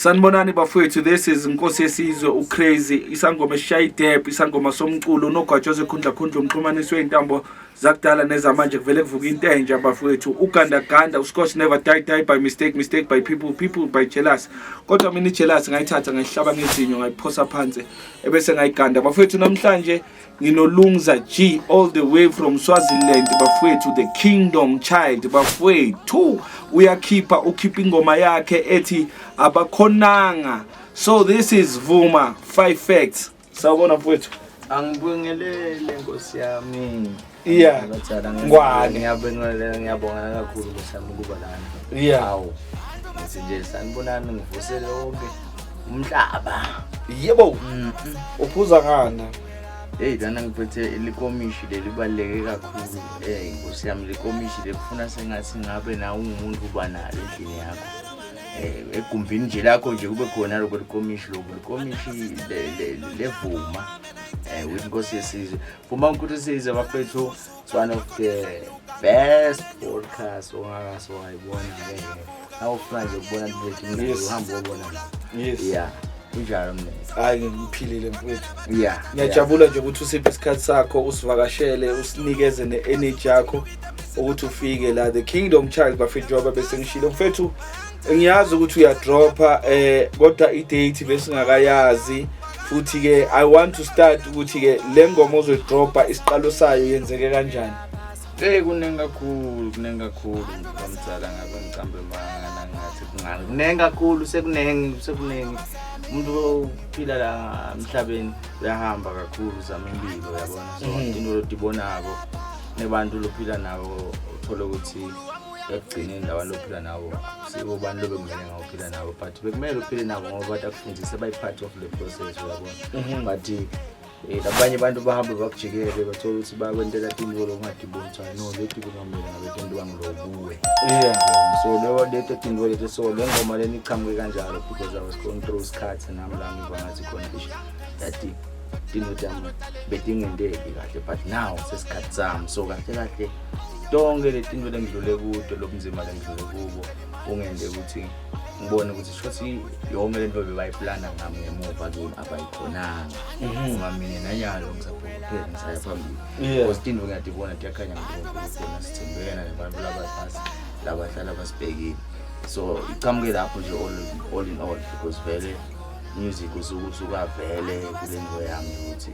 Sanibonani bafowethu, this is Nkosi Yesizwe uCrazy, isangoma esishaya idep, isangoma somculo, unogwajoza ekhundla khundla, umxhumanisi wey'ntambo zakudala nezamanje. Kuvele kuvuka into entsha bafowethu. Ugandaganda, uscotch never die, die by mistake, mistake by people, people by jealous. Kodwa mina i-jealous ngayithatha, ngayihlaba ngezinyo, ngayiphosa phansi, ebese ngayiganda. Bafowethu, namhlanje nginoLungza G all the way from Swaziland bafowethu, the kingdom child bafowethu. Uyakhipha, ukhipha ingoma yakhe ethi Abakhonanga. So this is Vuma 5 Facts. Sawubona mfowethu. Angibingelele nkosi yami. Yeah. Ngwane. Ngiyabingelela, ngiyabonga kakhulu nkosi yami ukuba lana. Hawu. Ngithi nje sanibonani, ngivusele wonke umhlaba. Yebo. Uphuza ngani? Hey, lana ngiphethe likomishi, lelibaluleke kakhulu. Eh, nkosi yami, likomishi lekufuna sengathi ngabe nawe ungumuntu uba nalo endlini yakho. Eh, egumbini nje lakho nje kube khona lokho likomishi, lokho likomishi levuma. Eh, with Nkosi Yesizwe. Vuma Nkosi Yesizwe bafethu, it's one of the best podcasts ongakaso wayibona ke. Nawufuna nje ukubona into uhamba ubona. Yeah. Kunjalo mne. Hayi, ngiphilile mfowethu. Ngiyajabula nje ukuthi usiphe isikhathi sakho, usivakashele, usinikeze ne-energy yakho ukuthi ufike la, the kingdom child bafethu. Njengoba bese ngishilo mfethu, ngiyazi ukuthi uyadropha, kodwa i-date besingakayazi. Futhi ke I want to start ukuthi ke le ngoma ozoyidropha, isiqalo sayo yenzeke kanjani? Hey, kuningi kakhulu, kuningi kakhulu mzala, ngabe ngicambe manga ngathi kungani. Kuningi kakhulu, sekuningi, sekuningi. Umuntu ophila la emhlabeni uyahamba kakhulu, uzama impilo, uyabona. So into lotibonako nebantu lophila nabo, uthola ukuthi ekugcineni labantu ophila nabo sibo bantu lobekumele ngawuphila nabo, but bekumele uphile nabo ngoba batakufundisa, bayi-part of the process, uyabona. But labanye abantu bahambe bakujikele, bathola ukuthi bakwentela tinto lokungatiboni ukuthi hayi no, leti kungamele ngabe tentiwa ngilokuwe. So leyo leto tinto leto. So le ngoma lena ichamuke kanjalo because I was going through isikhathi nami la ngiva ngathi khona ish yathi tinto tami betingenteki kahle, but now sesikhathi sami. So kahle kahle tonke le tinto lengidlule kuto, lobunzima lengidlule kubo, ungente ukuthi ngibone ukuthi shuthi yonke lento bebayiplana ngami ngemuva kimi abayikhonanga, ngoba mina nanyalo ngisaphukuphela, ngisaya phambili. Because tinto ngiyatibona tiyakhanya ngibona, sithembekena nebantu labaphasi labahlala basibhekile. So ichamuke lapho nje, all in all, because vele music usuke usuka vele kule nto yami ukuthi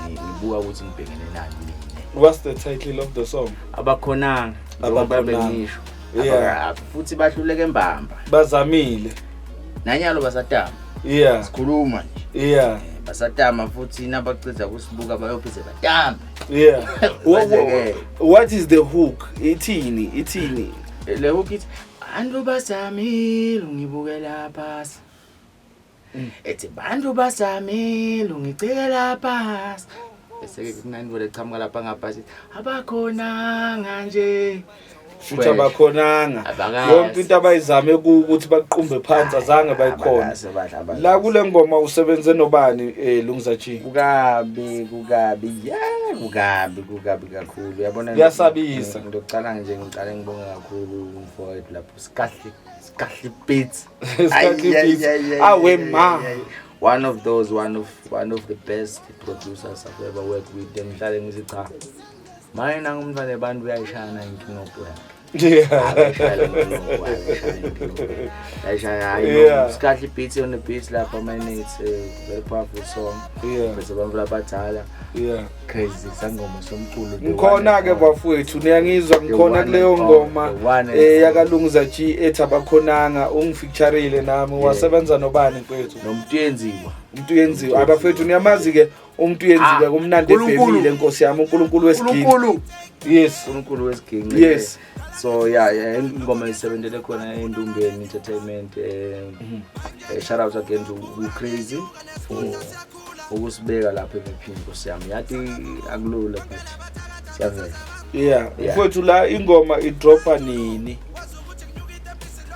ngibuka ukuthi ngibhekene nani mina. What's the title of the song? Abakhonanga, njengoba Abakhonanga. bengisho. Yeah. Futhi bahluleke mbamba. Bazamile. Nanyalo basatama. Sikhuluma nje. Basatama futhi nabaceda kusibuka bayophize batambe. Yeah, Kwenzeke. what is the hook? Ithini, ithini? Le hook ithi bantu bazamile ungibukela phasi, ethi bantu bazamile ungicekela phasi, bese-ke kunanto lechamuka lapha ngaphasi, abakhonanga nje. Futhi abakhonanga. Abakazi. Yonke into abayizame ukuthi baqumbe phansi, azange bayikhona. Abakaze badla, abakaze. La kule ngoma usebenze nobani, Lungza G? Kukabi, kukabi ya, kukabi, kukabi kakhulu, uyabona. Kuyasabisa. Ngiyocala nje, ngicale ngibonge kakhulu umfowethu lapho, Sikahle, Sikahle Beats. Sikahle Ay, ay, Beats. ay, ay, Awe ay, ma. ay, ay. One of the best producers I've ever worked with. Ngihlale ngithi cha, manje nangumntwana abantu uyayishaya inkinobho yakhe. Akayishaya inkinobho, akayishaya inkinobho, ayishaya, hayi no. Sikahle Beats on the beats lapha, man, it's a very powerful song. Bese abantu labadala, crazy sangoma somculo, the Ngikhona ke bafowethu, niyangizwa, ngikhona kuleyo ngoma yakaLungza G ethi Abakhonanga. Ungifeatureile nami. Wasebenza nobani mfowethu? Nomuntu yenziwa. Umuntu yenziwa, abafethu niyamazi ke umuntu yenziwa. Ah, Kumnandi. uNkulunkulu. Ebhemile nkosi yami, uNkulunkulu wesiginci. uNkulunkulu. Yes. uNkulunkulu wesiginci. So yeah, ingoma isebentele khona eNdumbeni Entertainment. Shout out again to Crazy for ukusibeka lapha emephini, nkosi yami, yathi akulula but siyavela. Mfowethu, la ingoma idropa nini?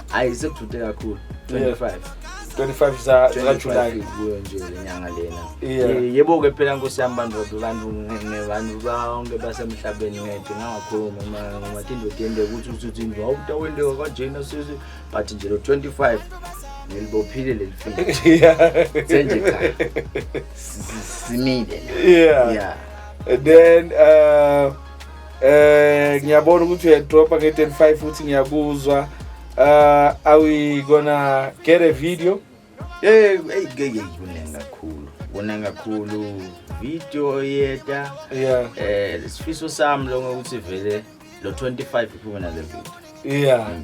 Hayi, sekujude kakhulu, 25. 25 za July. Kuyo nje le nyanga lena. Yeah. Yebo-ke phela nkosi yami, bantu bantu bonke basemhlabeni ngede ngangakhuluma ngoma tinto tiyende ukuthi uthi into awutawendeka kanjena sisi, but nje lo 25. Ngilibophile leli findo. Senje cha. Simile la. Yeah. And then ngiyabona ukuthi uyadropa nge-35 futhi ngiyakuzwa. Are we gonna get a video? Eh, hey, hey, kuningi kakhulu. Kuningi kakhulu video yeta. Isifiso sami lo ngokuthi vele lo 25 iphume nale video.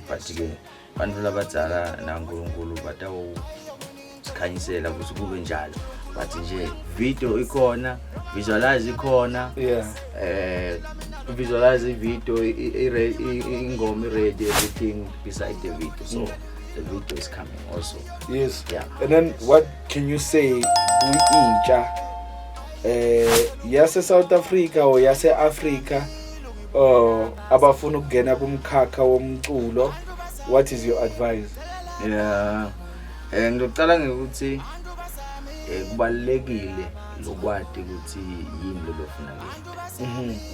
But ke bantu labadzala naNkulunkulu batawu sikhanyisela ukuthi kube njalo. But nje video ikhona, visualize ikhona. Visualize i-video, ingoma i-ready, everything beside the video. So the video is coming also. And then what can you say kwi-intsha yase South Africa or yase Africa abafuna ukungena kumkhakha womculo? What is your advice? Yeah. Ngizocala ngokuthi kubalekile lokwati ukuthi yini lo lofuna kuyenta.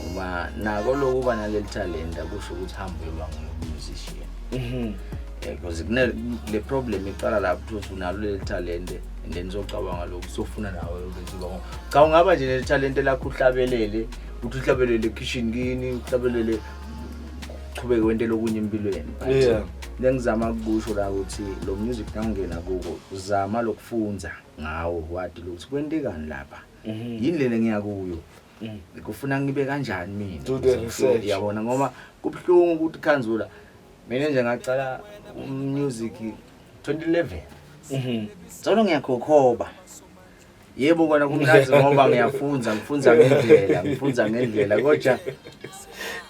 Ngoba nako lokuba naleli talent akusho ukuthi hamba uyoba ngumusician. Because kune le problem iqala lapho ukuthi unalo leli talent and then uzocabanga lokhu sofuna nawe bese uba cha ungaba nje leli talent lakho uhlabelele, uthi uhlabelele ekitchen kini, uhlabelele uchubeke wente lokunye empilweni. But lengizama ukusho la ukuthi lo music nawungena kuko uzama lokufunza ngawo, wathi ukuthi kwentekani lapha, yini lena ngiya kuyo, kufuna ngibe kanjani mina. Do the research. Yabona, ngoba kubuhlungu ukuthi khanzula mina nje ngacala music 2011. Solo ngiyakhokhoba, yebo kona kumnandzi ngoba ngiyafunza, ngifunza ngendlela, ngifunza ngendlela, kodwa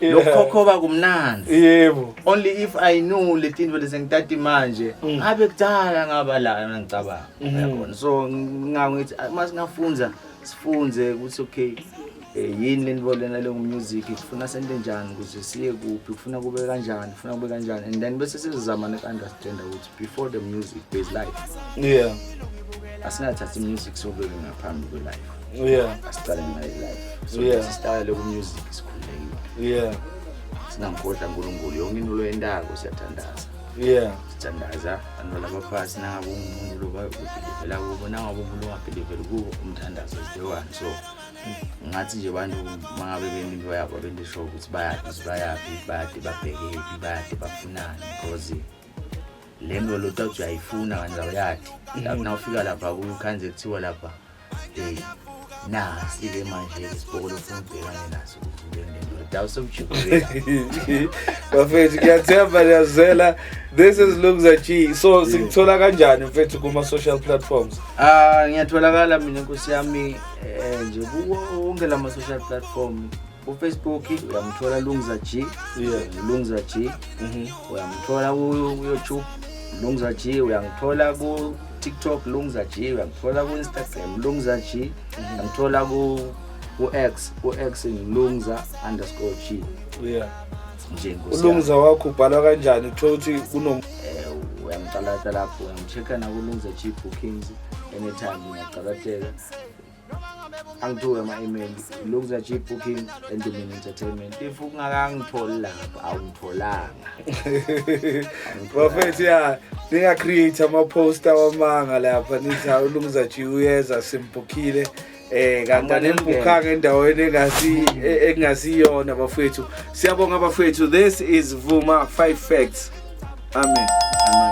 lokukhokhoba kumnandzi. Only if I knew letinto lesengitati manje, ngabe kudala ngaba la ngicabanga. Uyabona, so ngithi masingafunza sifunze ukuthi okay, yini lento lena le music, kufuna sente njani ukuze siye kuphi, kufuna kube kanjani, kufuna kube kanjani, and then bese sizama ne understand ukuthi before the music there's life. Asingathathi music sobeke ngaphambi kwe-life. Asicale ngayo life, so sisitayele ku-music sikhululekile. Singamkhohlwa uNkulunkulu yonke into loyentako, siyathandaza. Sithandaza abantu labaphasi, nangabe umuntu lo ubhilivela kubo, nangabe umuntu ongabhiliveli kubo, umthandazo is the one. So ngathi nje abantu mangabe benta into yabo bente sure ukuthi bayaphi, ukuthi bayaphi, bayade babhekephi, bayade bafunani, because le nto lo tathi uyayifuna kanti awuyadi. Lapho nawufika lapha kukhanze kuthiwa lapha nasi-ke manje isipoko lofuna ubhekane naso ukuthi ube nento dawusewujikile. Bafethu, ngiyathemba niyazela. This is Lungza G. So sikuthola kanjani mfethu kuma social platforms? Ah, ngiyatholakala mina nkosi yami nje kuwo wonke lama social platform. Ku Facebook uyamthola Lungza G. Lungza G. Uyamthola ku YouTube Lungza G, uyangithola ku TikTok Lungza G, uyangithola ku Instagram Lungza G, uyangithola ku X, ku X Lungza_G. Nje nkosi yami. Ulungza wakho ubhalwa kanjani? Uthola ukuthi kuno Uyamcalata lapho, uyamchecka na ku Lungza G bookings anytime ngiyacalatheka. Angithuke ama-email Lungza G booking and Dominion Entertainment. If ungakangitholi lapho awungitholanga. Bafethu, ya ninga create ama poster wamanga lapha nithi hawu Lungza G uyeza simbukhile. Kanti anembukhanga endaweni engasiyona bafethu. Siyabonga bafethu. This is Vuma 5 Facts. Amen. Amen.